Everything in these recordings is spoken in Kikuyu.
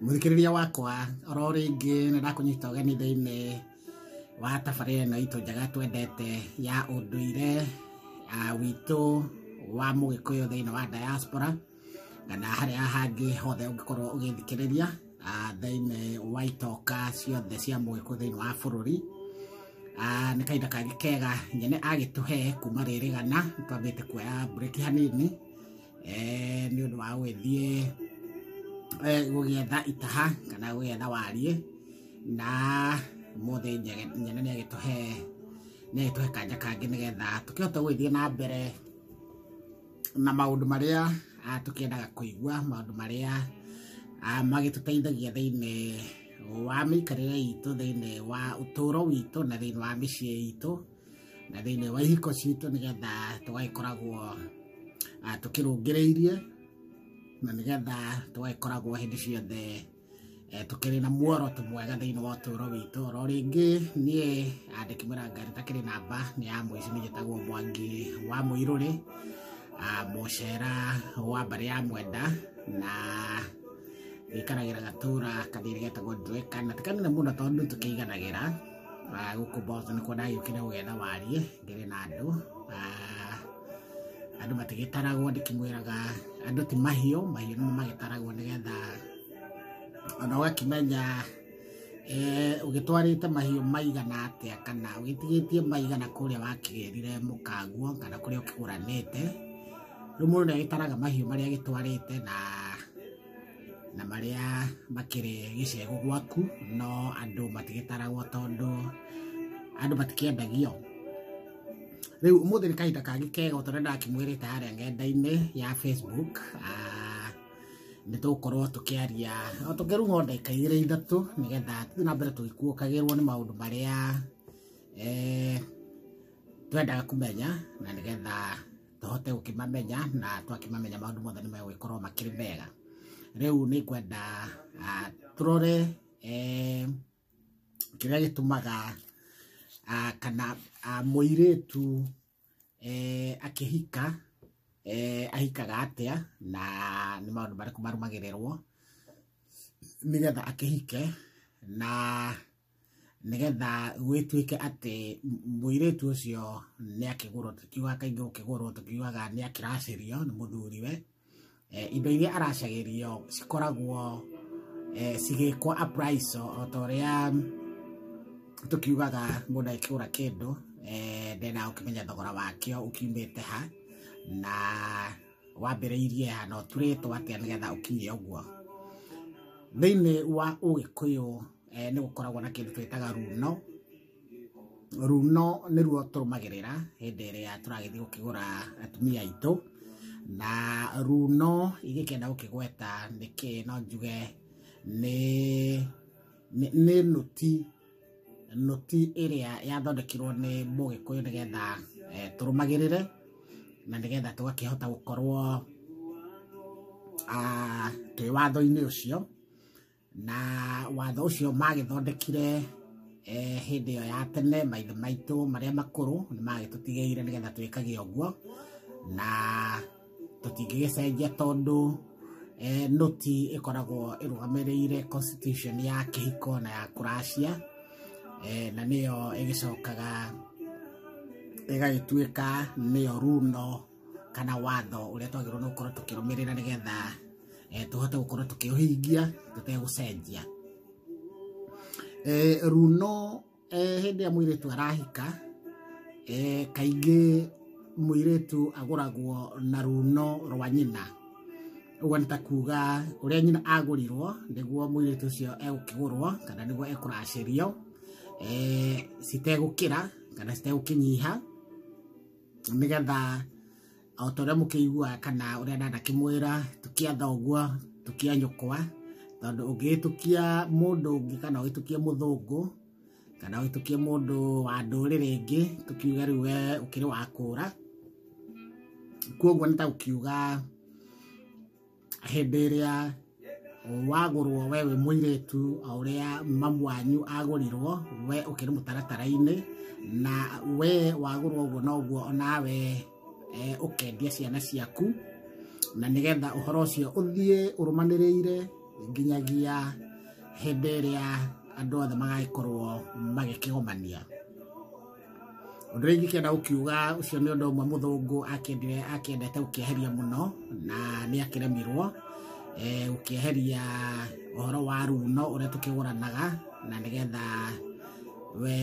Mũthikĩrĩria wakwa oro rĩngĩ nĩ ndakũnyita ũgeni thĩinĩ wa tabarĩra ĩno itũ njega twendete ya ũndũire witũ wa mũgĩkũyũ thĩinĩ wa diaspora kana harĩa hangĩ hothe ũngĩkorwo ũgĩthikĩrĩria thĩinĩ wa itoka ciothe cia mũgĩkũyũ thĩinĩ wa bũrũri. Nĩ kahinda kangĩ kega nyene agĩtũhe kuma rĩrĩ gana twambĩte kuoya break hanini nĩ ũndũ wa gũgĩthiĩ gũgĩetha itaha kana gũgĩetha wariĩ na mũthĩ nyene nĩ agĩtũhe kanja kangĩ nĩgetha tũkĩhote gũgĩthiĩ na mbere na maũndũ marĩa tũkĩendaga kũigua, maũndũ marĩa magĩtũteithagia thĩinĩ wa mĩikarĩre itũ, thĩinĩ wa ũtũũro witũ na thĩinĩ wa mĩciĩ itũ na thĩinĩ wa ihiko citũ nĩgetha tũgagĩkoragwo tũkĩrũngĩrĩirie na nĩgetha tũgagĩkoragwo hĩndĩ ciothe tukĩrĩ na muoroto mwega thĩinĩ wa ũtũũro witũ. Oro rĩngĩ niĩ andĩkimwĩra ngari takĩrĩ namba nĩ ya mũici nĩ njĩtagwo Mwangi wa Mũirũrĩ, mũcera wa mbarĩ ya Mwenda na gĩikaragĩra gatũra kanini getagwo Ndweka na ti kanene mũno tondũ tũkĩiganagĩra gũkũ Boston nĩkuo ndagĩũkire gũgetha wariĩ ngĩrĩ na andũ. Andũ matigĩtaragwo, ndĩkĩmwĩraga andũ ti mahiũ, mahiũ nĩmo magĩtaragwo nĩgetha ona ũgakĩmenya ũgĩtwarĩte mahiũ maigana atĩa kana ũgĩtigĩtie maigana kũrĩa wakĩgĩrire mũkaguo kana kũrĩa ũkĩgũranĩte. Rĩu mũndũ nĩagĩtaraga mahiũ marĩa agĩtwarĩte na marĩa makĩrĩ gĩcego gwaku, no andũ matigĩtaragwo tondũ andũ matikĩendagio. Rĩu ũmũthĩ nĩ kahinda kangĩ kega o ta ũrĩa ndakĩmwĩrĩte harĩa ng'enda-inĩ ya Facebook. Nĩ tũgũkorwo tũkĩaria o tũkĩrung'o ndagĩka igĩrĩ ithatũ nĩgetha tũthiĩ na mbere tũgĩkuũkagĩrwo nĩ maũndũ marĩa twendaga kũmenya na nĩgetha tũhote gũkĩmamenya, na twakĩmamenya maũndũ mothe nĩ megũgĩkorwo makĩrĩ mega. Rĩu nĩ ngwenda tũrore kĩrĩa gĩtũmaga kana mũirĩtu akĩhika ahikaga atĩa na nĩ maũndũ marĩkũ marũmagĩrĩrwo nĩgetha akĩhike na nĩgetha gwĩtuĩke atĩ mũirĩtu ũcio nĩ akĩgũrwo. Tũkiugaga kaingĩ gũkĩgũrwo tũkiugaga nĩ akĩracĩrio nĩ mũthuriwe. Indo iria aracagĩrio cikoragwo cigĩkwo appraisal o ta ũrĩa tũkiugaga mũndũ agĩkĩgũra kĩndũ ndendaga gũkĩmenya thogora wakĩo ũkiumĩte ha na wambĩrĩirie ha na ũturĩtwo atĩa nĩgetha ũkinye ũguo. Thĩinĩ wa ũgĩkũyũ nĩ gũkoragwo na kĩndũ twĩtaga runo. Runo nĩruo tũrũmagĩrĩra hĩndĩ ĩrĩa tũragĩthiĩ gũkĩgũra atumia aitũ, na runo ingĩkĩenda gũkĩgweta nĩkĩ no njuge nĩ nũti ĩrĩa yathondekirwo nĩ mũgĩkũyũ nĩgetha tũrũmagĩrĩre na nĩgetha tũgakĩhota gũkorwo twĩ watho-inĩ ũcio. Na watho ũcio magĩthondekire hĩndĩ ĩyo ya tene maithe maitũ marĩa makũrũ nĩ magĩtũtigĩire nĩgetha twĩkage ũguo na tũtingĩgĩcenjia tondũ nũti ĩkoragwo ĩrũgamĩrĩire constitution ya kĩhiko na ya kũracia, na nĩyo ĩgĩcokaga ĩgagĩtuĩka nĩyo runo kana watho ũrĩa twagĩrĩirwo nĩ gũkorwo tũkĩrũmĩrĩra nĩgetha tũhote gũkorwo tũkĩũhingia tũtegũcenjia. Runo hĩndĩ ĩrĩa mũirĩtu arahika kaingĩ mũirĩtu agũragwo na runo rwa nyina. Ũguo nĩ ta kuga ũrĩa nyina agũrirwo nĩguo mũirĩtu ũcio egũkĩgũrwo kana nĩguo ekũracĩrio citegũkĩra kana citegũkĩnyiha nĩgetha o ta ũrĩa mũkĩiguaga kana ũrĩa ndanakĩmwĩra tukia thoguo tukia nyũkwa, tondũ ũngĩgĩtukia mũndũ ũngĩ kana ũgĩtukie mũthũngũ kana ũgĩtukie mũndũ wa ndũrĩrĩ ĩngĩ tũkiuge rĩu we ũkĩrĩ wa kũra. Koguo nĩ ta gũkiuga hĩndĩ ĩrĩa wagũrwo we wĩ mũirĩtu o ũrĩa mamu wanyu agũrirwo we ũkĩrĩ mũtaratara-inĩ, na we wagũrwo ũguo noguo onawe ũkendia ciana ciaku, na nĩgetha ũhoro ũcio ũthiĩ ũrũmanĩrĩire nginyagia hĩndĩ ĩrĩa andũ othe magagĩkorwo magĩkĩgomania. Ũndũ ũrĩa ingĩkĩenda gũkiuga ũcio nĩ ũndũ ũmwe mũthũngũ akĩendete gũkĩeheria mũno na nĩ akĩremirwo gũkĩeheria ũhoro wa runo ũrĩa tũkĩgũranaga na nĩgetha we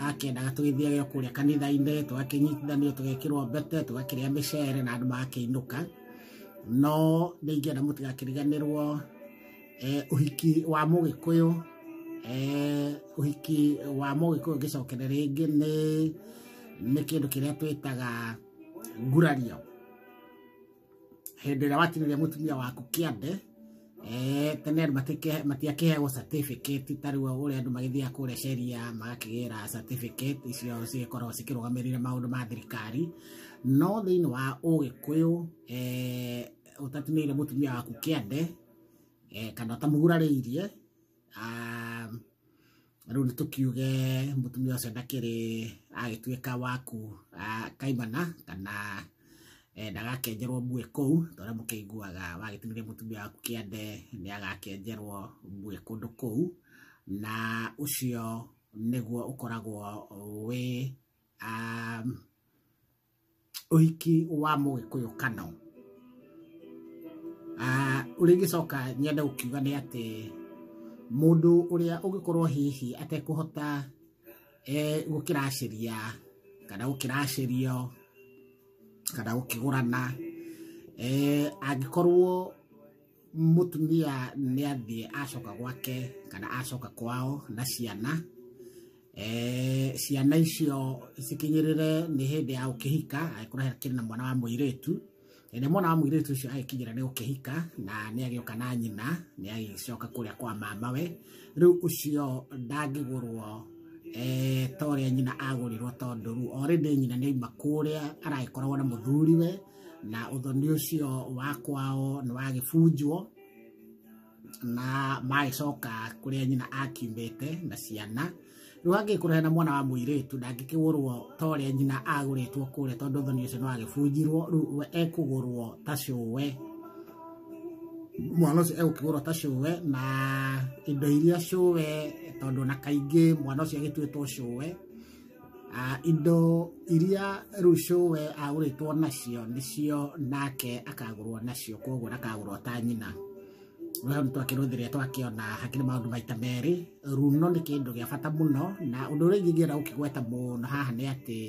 akĩendaga tũgĩthiage kũrĩa kanitha-inĩ tũgakĩnyitithanio tũgekĩrwo mbete tũgakĩrĩa mĩcere na andũ magakĩinũka. No nĩ ingĩenda mũtigakĩriganĩrwo ũhiki wa mũgĩkũyũ ũhiki wa mũgĩkũyũ ngĩcokere rĩngĩ nĩ kĩndũ kĩrĩa twĩtaga ngurario. Hĩndĩ ĩrĩa watinĩria mũtumia waku kĩande tene andũ matiakĩheagwo certificate ta rĩu ũrĩa andũ magĩthiaga kũrĩa sheria magakĩgĩra certificate icio cigĩkoragwo cikĩrũgamĩrĩire maũndũ ma thirikari. No thĩinĩ wa ũgĩkũyũ ũtatinĩire mũtumia waku kĩande kana ũtamũgurarĩirie rĩu nĩ tũkiuge mũtumia ũcio ndakĩrĩ agĩtuĩka waku kaimana kana ndagakenjerwo mbuĩ kũu ta ũrĩa mũkĩiguaga wagĩtinĩria mũtumia waku kĩande nĩ agakenjerwo mbuĩ kũndũ kũu, na ũcio nĩguo ũkoragwo wĩ ũhiki wa mũgĩkũyũ kano. Ũrĩa ingĩcoka nyende gũkiuga nĩ atĩ mũndũ ũrĩa ũngĩkorwo hihi atekũhota gũkĩracĩria kana gũkĩracĩrio kana gũkĩgũrana angĩkorwo mũtumia nĩ athiĩ acoka gwake kana acoka kwao na ciana ciana icio cikinyĩrĩre nĩ hĩndĩ ya gũkĩhika angĩkorwo hakĩrĩ na mwana wa mũirĩtu ĩrĩa mwana wa mũirĩtu ũcio agĩkinyĩra nĩ gũkĩhika na nĩ agĩũka na nyina nĩ agĩcoka kũrĩa kwa mamawe rĩu ũcio ndangĩgũrwo ta ũrĩa nyina agũrirwo tondũ rĩu already nyina nĩ auma kũrĩa aragĩkoragwo na mũthuriwe na ũthoni ũcio wa kwao nĩ wagĩbunjwo na magĩcoka kũrĩa nyina akiumĩte na ciana. Rĩu angĩkorwo hena mwana wa mũirĩtu ndangĩkĩgũrwo ta ũrĩa nyina agũrĩtwo kũrĩa tondũ ũthoni ũcio nĩ wagĩbunjirwo rĩu we ekũgũrwo ta cũwe mwana ũcio egũkĩgũrwo ta cũwe na indo iria cũwe tondũ na kaingĩ mwana ũcio agĩtuĩtwo cũwe indo iria rĩu cũwe agũrĩtwo nacio nĩcio nake akagũrwo nacio koguo ndakagũrwo ta nyina. Rĩu nĩ twakĩrũthĩria twakĩona hakĩrĩ maũndũ maita merĩ. Runo nĩ kĩndũ gĩa bata mũno na ũndũ ũrĩa ingĩenda gũkĩgweta mũno haha nĩ atĩ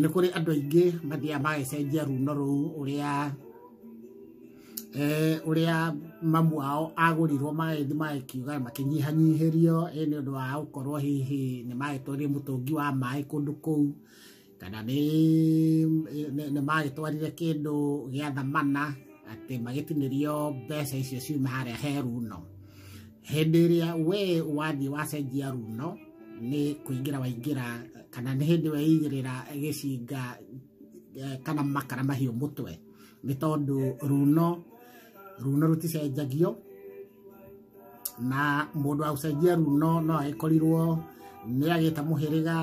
nĩ kũrĩ andũ aingĩ mathiaga magĩcenjia runo rũu ũrĩa ũrĩa mamu wao agũrirwo magĩthiĩ magĩkiuga makĩnyihanyihĩrio nĩ ũndũ wa gũkorwo hihi nĩ magĩtwarire mũtũngi wa maĩ kũndũ kũu kana nĩ magĩtwarire kĩndũ gĩa thamana atĩ magĩtinĩrio mbeca icio ciuma harĩa he runo. Hĩndĩ ĩrĩa we wathiĩ wacenjia runo nĩ kũingĩra waingĩra kana nĩ hĩndĩ weigĩrĩra gĩcinga kana makara mahiũ mũtwe nĩ tondũ runo rũticenjagio na mũndũ wa gũcenjia runo no agĩkorirwo nĩ agĩta mũhĩrĩga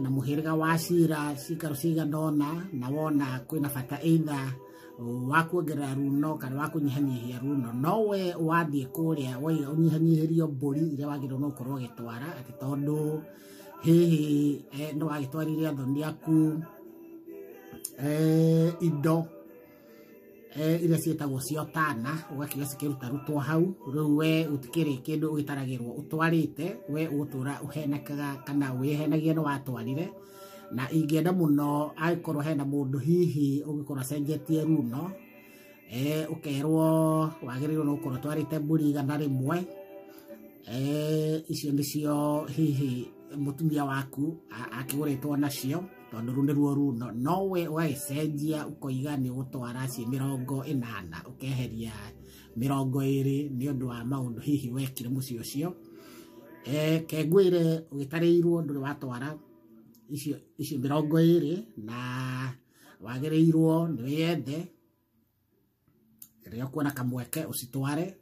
na mũhĩrĩga wa cira cikaro cigana ũna na wona kwĩna bata either wa kuongerera runo kana wa kũnyihanyihia runo no we wathiĩ kũrĩa waiga ũnyihanyihĩrio mbũri iria wagĩrĩirwo nĩ gũkorwo ũgĩtwara atĩ tondũ hihi nĩ wagĩtwarire athoni aku indo iria ciĩtagwo ciotana ũgakiuga cikĩrutarutwo hau rĩu we gũtikĩrĩ kĩndũ ũgĩtaragĩrwo ũtwarĩte we ũgũtũra ũhenekaga kana wĩhenagia nĩ watwarire. Na ingĩenda mũno angĩkorwo hena mũndũ hihi ũngĩkorwo acenjetie runo ũkerwo wagĩrĩirwo nĩ gũkorwo ũtwarĩte mbũri 100 icio nĩcio hihi mũtumia waku akĩgũrĩtwo nacio tondũ rũu nĩruo runo no we ũgagĩcenjia ũkoiga nĩ ũgũtwara ciĩ 80 ũkeheria 20 nĩ ũndũ wa maũndũ hihi wekire mũciĩ ũcio. Kengwĩre ũgĩtarĩirwo ndũrĩ watwara icio 20 na wagĩrĩirwo nĩ wĩyethe rĩrĩa ũkuona kamweke ũcitware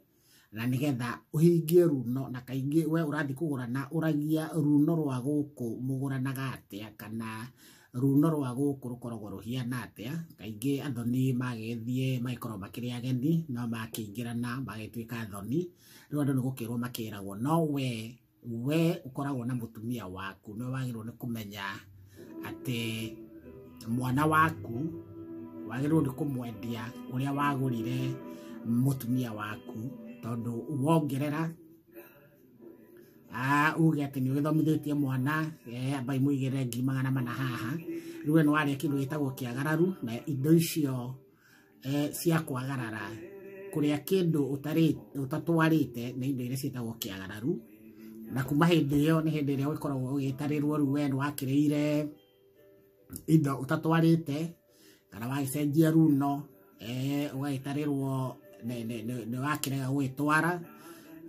na nĩgetha ũhingie runo. Na kaingĩ we ũrathiĩ kũgũrana ũragia runo rwa gũkũ mũgũranaga atĩa kana Runo rwa gũkũ rũkoragwo rũhiana atĩa. Kaingĩ athoni magĩthiĩ magĩkorwo makĩrĩ ageni, no makĩingĩrana magĩtuĩka athoni. Rĩu andũ nĩ gũkĩrwo makĩragwo, no we ũkoragwo na mũtumia waku, nĩwe wagĩrĩirwo nĩ kũmenya atĩ mwana waku wagĩrĩirwo nĩ kũmwendia ũrĩa wagũrire mũtumia waku, tondũ wongerera uge atĩ nĩ ũgĩthomithĩtie mwana, ambai mũigĩrĩre 400,000 haha, rĩu we nĩ warĩa kĩndũ gĩtagwo kĩagararu, na indo icio cia kwagarara kũrĩa kĩndũ ũtatwarĩte nĩ indo iria ciĩtagwo kĩagararu. Na kuma hĩndĩ ĩyo nĩ hĩndĩ ĩrĩa ũgĩkoragwo ũgĩtarĩrwo rĩu we nĩ wakĩrĩire indo ũtatwarĩte, kana wagĩcenjia runo, ũgagĩtarĩrwo nĩ wakĩrega gũgĩtwara.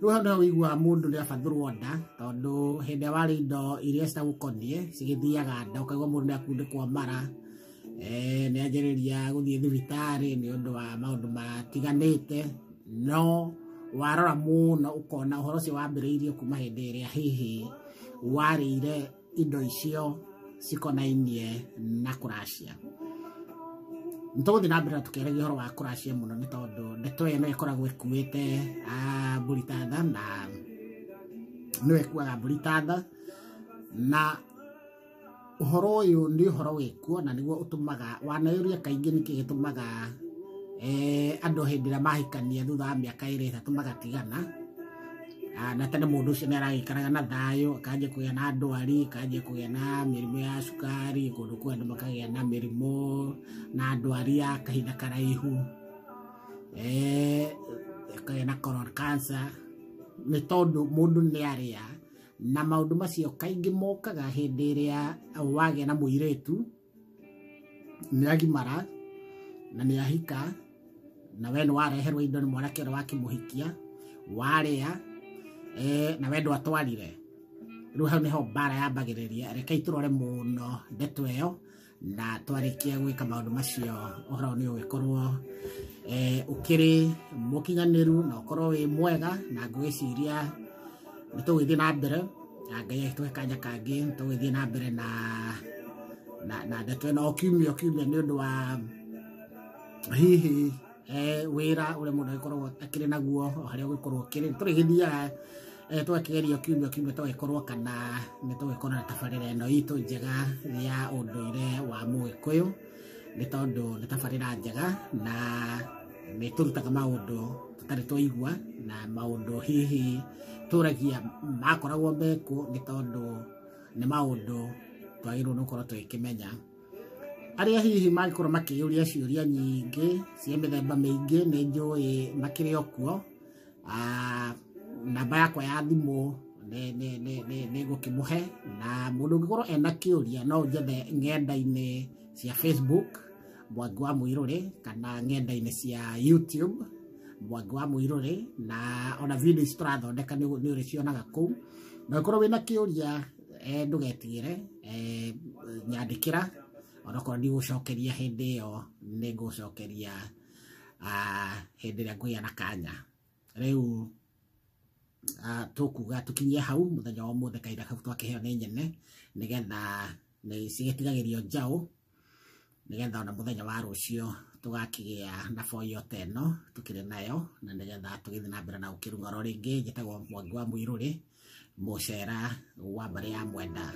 Rĩu hau nĩho ũiguaga mũndũ nĩ abathũrwo nda, tondũ hĩndĩ ĩrĩa warĩa indo iria citagũkoniĩ cigĩthiaga nda, ũkaigua mũndũ nĩ akundĩkwo mara, nĩ anjĩrĩria gũthiĩ thibitarĩ nĩ ũndũ wa maũndũ matiganĩte. No warora mũno ũkona ũhoro ũcio wambĩrĩirie kuma hĩndĩ ĩrĩa hihi warĩire indo icio cikonainie na kũracia. Nĩ tũgũthiĩ na mbere na tũkĩaragia ũhoro wa kũracia mũno, nĩ tondũ ndeto ĩyo nĩyo ĩkoragwo ĩkuĩte mbũri ta tha, na nĩyo ĩkuaga mbũri ta tha. Na ũhoro ũyũ nĩ ũhoro wĩkuo, na nĩguo ũtũmaga wanayũria kaingĩ nĩkĩ gĩtũmaga andũ hĩndĩ ĩrĩa mahikania thutha wa mĩaka 2 3 magatigana. Na tene mũndũ ũcio nĩ aragĩikaraga na thayũ, akanjia kũgĩa na ndwari, akanjia kũgĩa na mĩrimũ ya cukari, kũndũ kũu andũ makagĩa na mĩrimũ na ndwari ya kahinda karaihu, akagĩa na colon cancer, nĩ tondũ mũndũ nĩ arĩa. Na maũndũ macio kaingĩ mokaga hĩndĩ ĩrĩa wagĩa na mũirĩtu, nĩ agimara na nĩ ahika, na we nĩ wareherwo indo nĩ mwanake ũrĩa wakĩmũhikia, warĩa, na we ndwatwarire. Rĩu hau nĩho mbara yambagĩrĩria. Rekei tũrore mũno ndeto ĩyo, na twarĩkia gwĩka maũndũ macio ũhoro nĩ ũgĩkorwo ũkĩrĩ mũkinyanĩru na ũkorwo wĩ mwega, na ngwĩciria nĩ tũgũgĩthiĩ na mbere, na Ngai agĩtũhe kanya kangĩ, nĩ tũgũgĩthiĩ na mbere na ndeto ĩno o kiumia o kiumia, nĩ ũndũ wa hihi wĩra ũrĩa mũndũ agĩkoragwo akĩrĩ naguo, o harĩa ũgĩkorwo ũkĩrĩ. Tũrĩgĩthiaga tũgakĩgeria o kiumia o kiumia, tũgagĩkorwo kana nĩ tũgũgĩkorwo na tabarĩra ĩno itũ njega ya ũndũire wa Mũgĩkũyũ, nĩ tondũ nĩ tabarĩra njega na nĩ tũrutaga maũndũ tũtarĩ twaigua, na maũndũ hihi tũragia makoragwo mekuo, nĩ tondũ nĩ maũndũ twagĩrĩirwo nĩ gũkorwo tũgĩkĩmenya. Arĩa hihi mangĩkorwo makĩyũria ciũria nyingĩ cia mĩthemba mĩingĩ, nĩ njũĩ makĩrĩ o kuo. Namba yakwa ya thimũ nĩ ngũkĩmũhe, na mũndũ ũngĩkorwo ena kĩũria no ũnjethe ng'enda-inĩ cia Facebook Mwangi wa Mũirũrĩ, kana ng'enda-inĩ cia YouTube Mwangi wa Mũirũrĩ, na ona video ici tũrathondeka nĩ ũrĩcionaga kũu. Na ũngĩkorwo wĩna kĩũria, ndũgetigĩre, nyandĩkĩra, onokorwo ndigũcokeria hĩndĩ ĩyo, nĩ ngũcokeria hĩndĩ ĩrĩa ngũgĩa na kanya. Rĩu tũkuga tũkinyie hau mũthenya wa ũmũthĩ, kahinda kau twakĩheo nĩ nyene, nĩgetha nĩ cigĩtigagĩrio njaũ, nĩgetha ona mũthenya wa rũciũ tũgakĩgĩa na boyo ta ĩno tũkĩrĩ nayo, na nĩgetha tũgĩthiĩ na mbere na gũkĩrung'a. Oro rĩngĩ njĩtagwo Mwangi wa Mũirũrĩ, mũcera wa mbarĩ ya Mwenda.